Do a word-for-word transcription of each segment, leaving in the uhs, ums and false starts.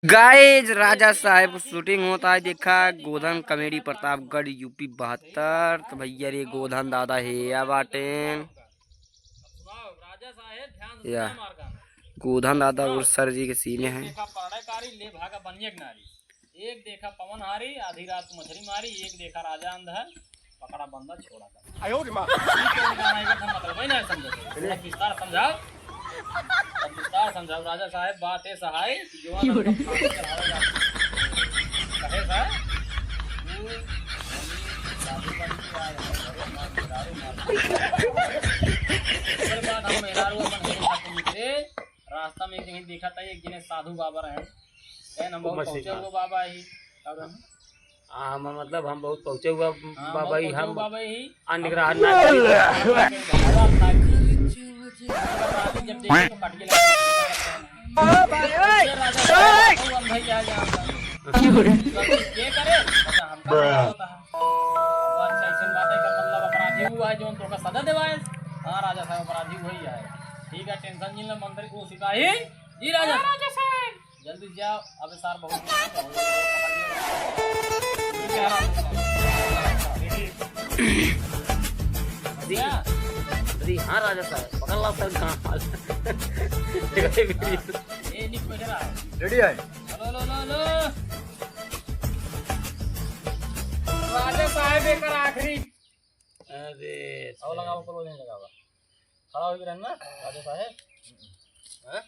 गाइस, राजा साहेब क shooting होत है, देखा, गोधन comedy, प्रतापगढ़, यूपी बहत्तर। तो भैया रे, गोधन दादा हेया बाटेन। या, गोधन दादा और सर जी के scene है। एक देखा पवनहारी, आधी रात को मछरी मारी, एक देखा राजा अंधा, पकड़ा बंदा छोड़ा। आयो रे माँ। ई कौन गाना है, एकर मतलब ही ना समझे। थोड़ा विस्तार समझाओ। अब विस्तार समझाओ, राजा साहेब, बात है सहाय कि जो आदमी का फांसी चढ़ावे जाते हैं। कहे सा, तू साधु बन के आए हो, घरे मार के दारू मार के। ओकर बाद हम मेहरारू अपन हेरे खातिर निकले, रास्ता में एक जने देखा था, एक जने साधु बाबा रहे। ए, हम बहुत पहुँचे हुए बाबा ही। और हम हाँ, हम, मतलब, हम बहुत पहुँचे हुआ हाँ, बाबा ही, हम बाबा ही। अन्न ग्रहण ना करी। जब देखे तो कट के लगे। ये करे, अच्छा, हमका क्या होता है? तो अच्छा, ऐसे बातें कर, मतलब, अपराधी हुआ है, जो तोका सजा देवाए। हाँ, राजा साहब, अपराधी हुआ ही है। ठीक है, tension नहीं ले, मंत्री को सिपाही। जी, राजा। हाँ, राजा साहब। जल्दी जाओ, अबे सार बहुत अरे, अरे, हाँ राजा साहब, पकड़ ला सर, कहाँ? ए, निक बैठ रहा है। Ready है? Hello, hello, hello, hello. राजा साहब, एक आखिरी। अरे, और लगाओ, close नहीं लगावा। खड़ा होके रहना, राजा साहेब। हाँ?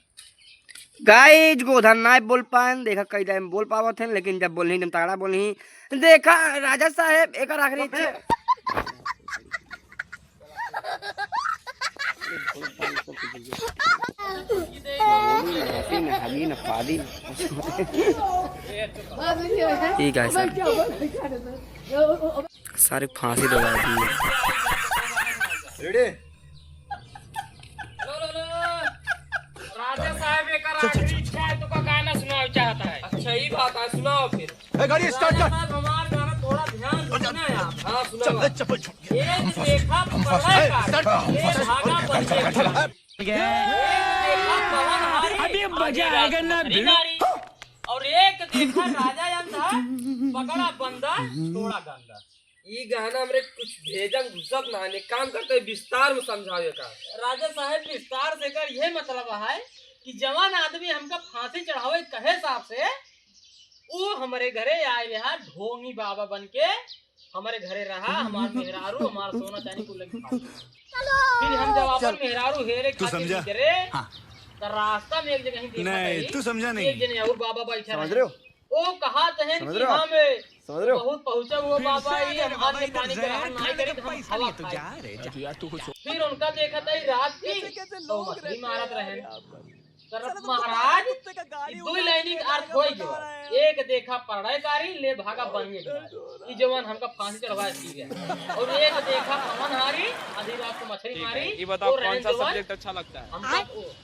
गाइस, गोधन नाय बोल पाएन, देखा कई time बोल पावत हैं, लेकिन जब बोलही एकदम तगड़ा बोलही। देखा राजा साहेब, एक आखिरी इच्छा। ठीक है सर। सारे फांसी दवा दी। Ready? लो, लो, लो। राजा साहब, एक आखिरी इच्छा है, तुमको गाना सुनाना चाहता है। अच्छा, ये बात है, सुनाओ फिर। ए, गाड़ी start कर। राजा साहब, हमारा गाना थोड़ा ध्यान से सुना है आप। हाँ, सुनाओ। चल, चल, चल। एक देखा पकड़े का, एक भागा बंदे का। एक देखा पवन हारी, अभी मजा आएगा ना, भिड़ू। और एक देखा राजा अंधा, पकड़ा बंदा, छोड़ा गंदा। ई गाना हमरे कुछ भेजम घुसत ना, ने काम करते विस्तार में समझावे का। राजा साहेब, विस्तार से कर यह मतलब है कि जवान आदमी हमका फांसी चढ़ावे कहे हिसाब से, वो हमरे घरे आए रहा ढोंगी बाबा बन के, हमरे घरे रहा, हमार मेहरारू, हमार सोना चांदी कुल लगी खा। फिर हम जब अपन मेहरारू हेरे खातिर निकले, हाँ। तो रास्ता में एक जगह ही देखा नहीं, तू समझा नहीं। एक जने और बाबा बैठा रहे। ओ कहत हैं कि हम बहुत पहुँचा हुआ बाबा, ये हम हाथ में पानी ग्रहण नहीं करी, तो हम हवा खाई। फिर उनका देखत है रात की, तो मछली मारत रहे। तर महाराज, ई दो लाइन के अर्थ होई गवा। एक देखा पढ़ाई कारी, ले भागा बनिए कारी। ई जवान हमका फांसी चढ़वाए दी है। और एक देखा पवन हारी, आधी रात को मछली मारी। ये बताओ, कौन सा subject अच्छा लगता है?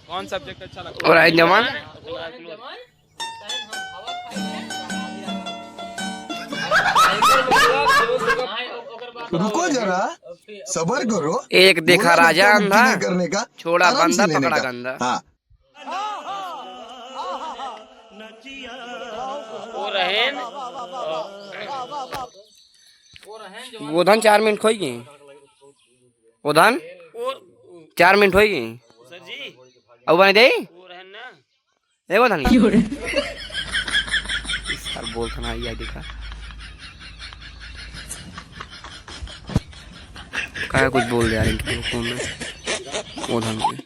कौन subject अच्छा लगता है? और आए जवान? रुको जरा, सबर करो। एक देखा राजा अंधा, छोड़ा बंदा, पकड़ा गंदा। हाँ। ओ रहेन, गोधन चार मिनट होई गई। गोधन चार मिनट होई गई। सर जी। अब बने दे। ओ रहेन ना। ए, वो धनी। इस साल बोल था ना, ये देखा। क्या कुछ बोल दे यार इनके लोग फोन में। वो धनी।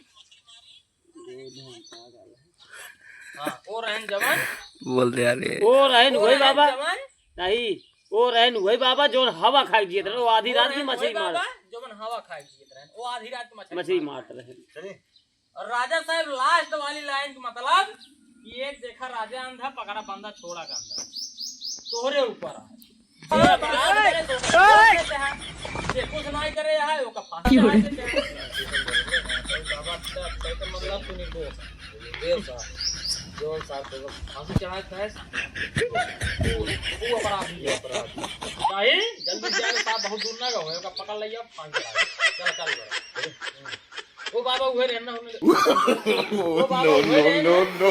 हाँ, ओ रहेन जवान। बोल दे यार ये। ओ रहेन वही बाबा। जवान। नहीं, ओ रहेन वही बाबा जो हवा खाई जियत रहे, वो आधी रात की मछली मार। जो हवा खाई जियत रहे, वो आधी रात की मछली मारत रहे। और राजा साहब, last वाली लाइन का मतलब कि एक देखा राजा अंधा, पकड़ा बंदा, छोड़ा गंदा। तोहरे ऊपर है। ये कुछ नहीं करे है, ओका फांसी चढ़ा दे। बाबा, अच्छा, अच्छा, तो मतलब सुनी तो। देव साहब, जौन साहब को फांसी चढ़ा दे, वो, वो अपराधी है, अपराधी। नहीं, जल्दी जाओ, साहब बहुत दूर ना गए, ओका पकड़ लिया, फांसी चढ़ा दे। चल, चल, चल। ओ बाबा, उहे रहना होने। ओ बाबा, उहे रहना।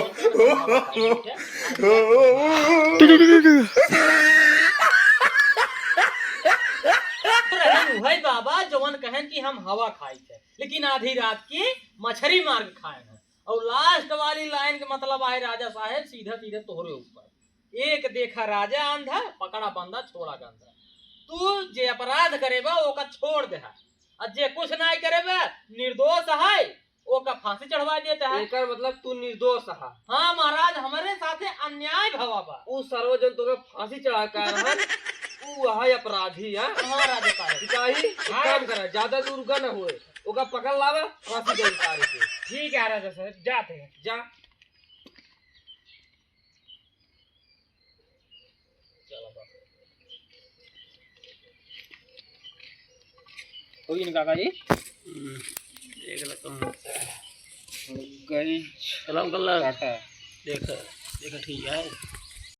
रहन उहे बाबा, जवन कहन कि हम हवा खाई थे, लेकिन आधी रात की मछरी मार के खाए हैं। और लास्ट वाली लाइन के मतलब आहे, राजा साहेब, सीधा सीधा तोहरे ऊपर। एक देखा राजा अंधा, पकड़ा बंदा, छोड़ा गंदा। तू जे अपराध करे बा, ओका छोड़ देहा। आ जे कुछ नाई करे बा, निर्दोष है, ओका फांसी चढ़वा देता है। एकर मतलब तू निर्दोष हा। हाँ महाराज, हमरे साथे अन्याय भवा बा। उ सरवा जन तोके फांसी चढ़ा का रहन, उ है अपराधी, हाँ? हाँ राजा साहेब। सिपाही, एक काम करा, ज्यादा दूर का ना होए, ओका पकड़ लावा, फांसी दे उतारे के। ठीक है राजा साहेब, जाते हैं। जा। कोई नहीं काका जी। हम्म, देख लेता हूँ। गई। सलाम कर ला। काका। देख, देख ठीक है।